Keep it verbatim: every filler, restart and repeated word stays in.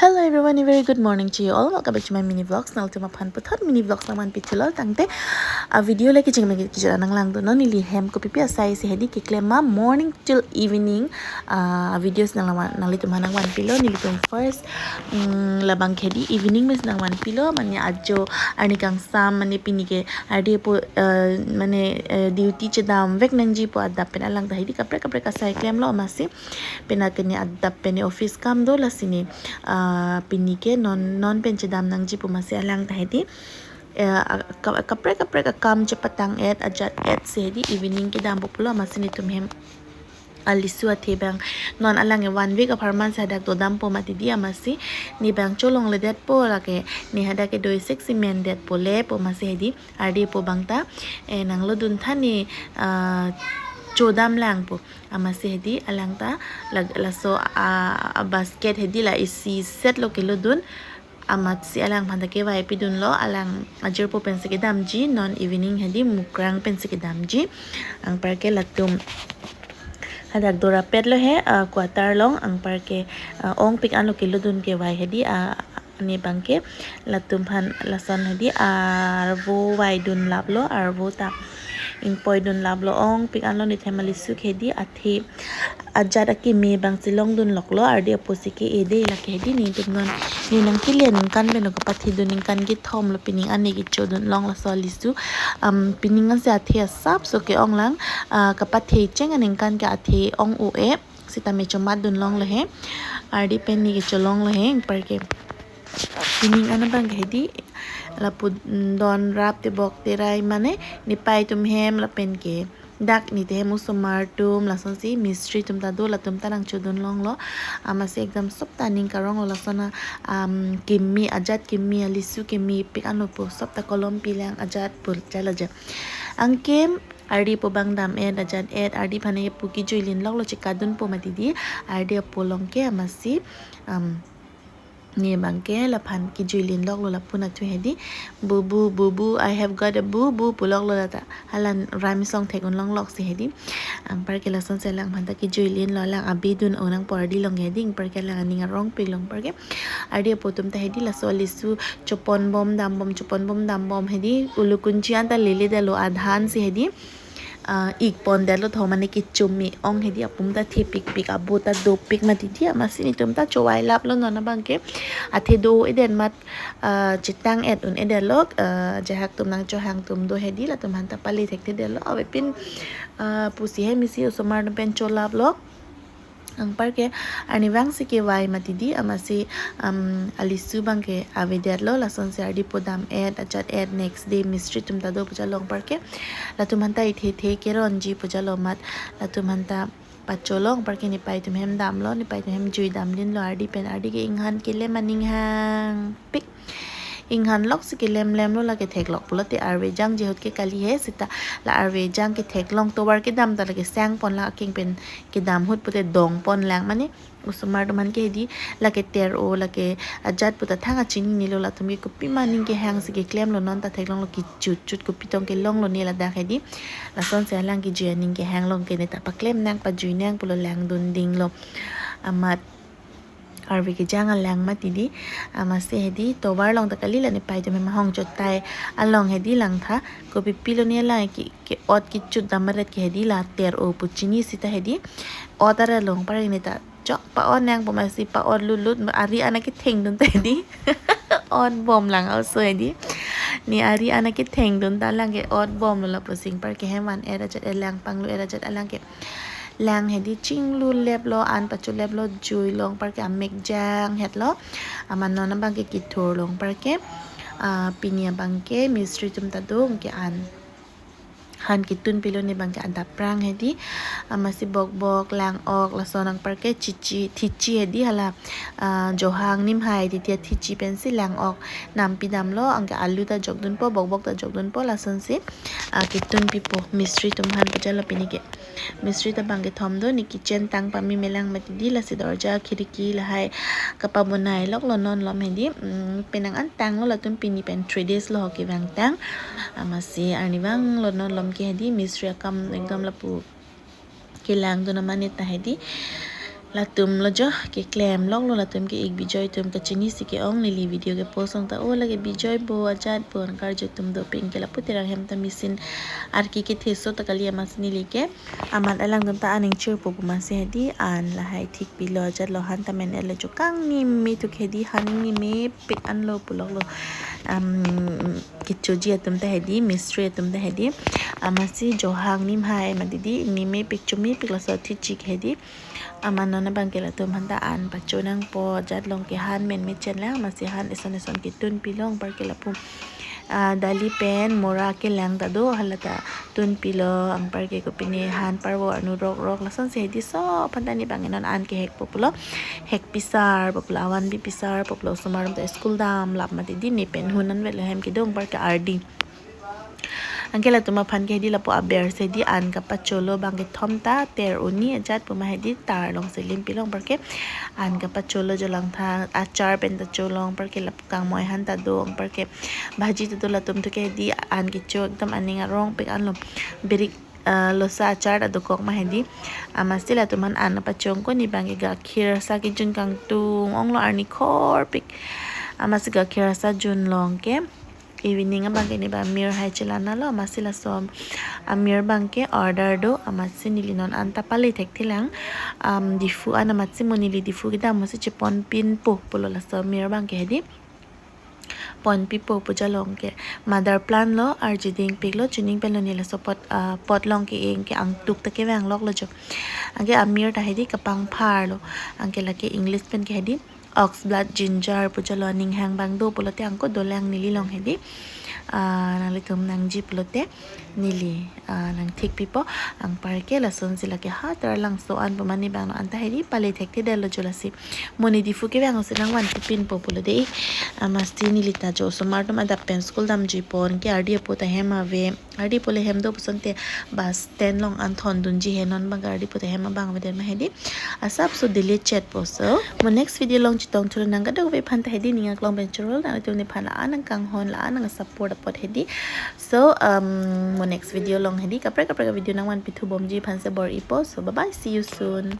Hello everyone, a very good morning to you all. Welcome back to my mini vlogs. Nangtum aphan puthot mini vlogs nangvanpi thulo tangte a video lake jingme kejut nang langdunnon. Neli hem kopipi asai si hedi keklem ma morning till evening. Ah, videos nang lawan nanglitum aphan nangvanpilo. Nelitum first, mm, labang ke hedi evening mes nangvanpilo. Mane ajo arni kangsam mane pini ke ardi pu, eh, mane, eh, duty chedam vek nangji pu adap pen alang ta hedi kaprek kaprek asai klemlo amatsi. Pini ke ne adap pen ne office kam do lasi ne, ah, pini ke non non pen chedam nangji pu amatsi alang ta hedi, eh, a-, ka-, kaprek kaprek akam chepatang et ajat et si hedi evening kedampo pulo amatsi netum hem alisu athe abang non alang ke one week apharman si hadak dodampo mati di amatsi ne abang cholongledetpo lake ne hadak kedo-ik si mendetpo le pu amatsi hedi ardi pu abang ta, eh, nanglodun tha ne, ah, chodam lang pu. Amatsi hedi alang ta lag-, laso a, a basket hedi la isi set lo kelodun. Amatsi alang aphan ta kevai pidunlo, alang ajirpo pensi kedamji, non evening hedi mukrang pensi kedamji. Anparke latum hadak dorapetlo he, ah, quarter along, anparke, ah, ongpik anlo kelodun kevai hedi, ah, ne abang ke latum aphan lason hedi arvo vaidun laplo, arvo ta ingpoidun laplo, ongpik anlo ne them alisu ke hedi athe ajat akimi abang si longdun loklo, ardi apo si ke-e de lake hedi netum non ne nangkele aningkan pen kapathe dun ningkan kethom lo pining an ne kechodun long laso alisu, am, pining ansi athe asapso ke-ong lang, ah, kapathe cheng aningkan ke athe ong-o-e. Sitame chomat dun longlo he. Ardi pen ne kecholonglo he, anparke pining an abang ke hedi lapu, mm, don rap tebok terai mane nepei atum hem lapen ke dak ne te hem osomar atum lasonsi mistri atum ta do, latum ta nangchodun longlo. Amatsi ekdam sop ta aning karonglo lason a, am, kimi ajat kimi alisu kimipik anlo pu sop ta kolom pilang ajat pu chalaja. Anke ardi pu abang dam et ajat et, ardi aphan pu kejui lin loklo chekadunpo mati di, ardi apo along ke amatsi, am, ne abang ke laphan kejui lin loklo lapu nathu hedi, "Bubu, bubu, I have got a bubu," pu loklo lata. Hala rhyme song thek un longlok si hedi. Anparke lasonsi alang aphan ta kejui linlo, alang abidun onang por di long hedi, anparke alang aning arongpiklo anparke ardi apo atum ta hedi laso alisu chopon bom dam bom, chopon bom dam bom hedi, ulu kunchi an ta leledetlo adhan si hedi, ah, ikpondetlo tho mane kechumi ong hedi, apum ta thepikpik, abo ta dopik mati di amatsi netum ta chovai laplo non abang ke athe do-edet mat, ah, chetang et un-edetlo, ah, jahak atum nangchohang atum do hedi, latum aphan ta pale thekthedetlo avepin, ah, pusi hem isi osomar atum pen cholaplo. Anparke arnivang si kevai mati di amatsi, am, alisu abang ke avedetlo, lasonsi ardi pu dam et ajat et, next day mistri atum ta do pu jalo, anparke latum aphan ta ithe the keronji pu jalo amat latum aphan ta pacholong, anparke nepei atum hem damlo, nepei atum hem jui dam linlo ardi pen, ardi ke inghan kelem aning hangpik. Inghan lok si kelem lemlo, lake theklok pulote arve jang jehut ke kali he, sita la arve jang ke theklong tovar kedam ta lake sangpon lang, akeng pen kedam ahut pute dongpon lang, mane osomar atum aphan ke hedi lake ter-o lake ajat pu ta thang achinine lo, latum ke kopima aning kehang si keklemlo, non ta theklonglo, kechut chut kopi tong kelonglo ne ladak hedi. Lasonsi alang kejui aning kehang along ke ne ta paklem nang pajui nang pulo, langdun dinglo. Amat arve kejang alang mati di, amatsi hedi tovar along ta kali, la nepei atum hem ahong chotai along hedi langtha, kopi pilo ne alang ke, ke-ot kechut dam aret ke hedi la ter-o pu chini sita hedi ot aret along anparke ne ta chok pa-ot nang pu amatsi pa-ot lutlut, ari an akethengdun ta hedi ot bom lang also hedi. Ne ari an akethengdun ta alang ke-ot bomlo lapusi, anparke hem van et ajat et, lang panglu et ajat alang ke lang hedi chinglu leplo, an pacholeplo, juilo, anparke amek jang hetlo. Amat non abang ke kethurlo, anparke, ah, pini abang ke mistri atum ta do, anke an han ketunpilo, ne abang ke adap prang hedi. Amatsi bokbok, lang-ok, lason anparke chichi, thichi hedi hala, ah, johang nimhai titi athichi pensi lang-ok nampi damlo, anke alu ta jokdunpo, bokbok ta jokdunpo, lasonsi, ah, ketunpipo mistri atum aphan pu jalo pini ke. Mistri ta abang kethom do, ne kitchen tang pame me lang mati di, lasi dorja khiriki lahai kapabonai loklo non malom hedi. Mm, penang an tanglo, latum pini pen three days lo ho kevang tang. Amatsi arnivang lo non malom ke hedi, mistri akam ekdom lapu kelangdun amat ne ta hedi Latum lo jo, keklem loklo latum ke-ik Bijoy atum, kachini si ke-ong neli video ke-post ong ta, o lake Bijoy bo ajat bo, ankarju atum dopik, anke lapu Terang hem ta machine arki kethe so ta kali amatsi neli ke amat alangtum ta an ingchirpo pu amatsi hedi an lahai thik pilo ajat lo, han ta men-et lo jo, kangni me thuk hedi, han ni mepik anlo pu loklo. Um, kechoji atum ta hedi, mistri atum ta hedi, amatsi johang nimhai mati di, ni mepik chumi pik laso thichik hedi. Amat non abang ke latum han ta an pacho nangpo, ajat along ke han men mechen lang, amatsi han eson eson ketun pilo, anpar ke lapu, ah, dali pen mora kelang ta do, hala ta tun pilo, anpar ke kopine han parvo arnu rok rok, lasonsi hedi so aphan ta ni abang non an kehekpo pulo, hek pisarpo pulo, avan bi pisarpo pulo, osomar atum ta school damlap mati di, ne pen hun anvet lo hem kedo, anpar ke ardi. Anke latum aphan ke hedi lapu aber si hedi an kapacholo abang kethom ta ter uni ajat pu ma hedi tar along si lim pilo, anpar ke an kapacholo jo, langtha achar pen ta cholo, anpar ke lapu kangmoi han ta do, anpar ke bhaji ta do, latum thu ke hedi an kecho ekdom aning arong pik anlo, birik, ah, losa achar ta dokok ma hedi. Amatsi latum an an pacho ong ko, ni abang ke gakhir asa kejun kangtung onglo, arni khor pik. Amatsi gakhir asa junlo, anke evening abang ke ni abang mir hai chelanalo, amatsi laso amir abang ke order do, amatsi neli non an ta pale thekthe lang. Um, Diphu an amatsi mo, neli Diphu kedam mo si chepon pinpo pulo laso amir abang ke hedi. Pon pipo pu ajat along ke mother plant lo, arji ding pik lo, chuning pen lo, ne laso pot, ah, pot along ke-eng ke angtuk ta kevang loklo jo. Anke amir ta hedi kapangphar lo. Anke lake English pen ke hedi oxblood ginger pu ajat lo, aning hang abang do pulote angko dolang neli along hedi. Ah, nanglitum nangji pulote neli, ah, nangthik pipo, anpar ke lasonsi lake ha Taralangso an pu ma ni abang non an ta hedi pale thekthe detlo jo, lasi mo ne Diphu kevang si nangvan pinpo pulo dei. Amatsi neli ta jo osomar atum adap pen school damjuipon, ke ardi apo ta hem ave, ardi apo le hem do pusonte bus stand along an thondunji he, non abang ardi apo ta hem abang avedet ma hedi. Asapso delete chetpo. So mo next video along chetong thulo, nang kadokave aphan ta hedi ning aklong pen chorol, nanglitum nephan la-an nangkanghon, la-an nangsupport apot hedi. So, um, mo next video along hedi kaprek kaprek video nangvan pithu bomji aphan si bor-ipo. So bye bye, see you soon.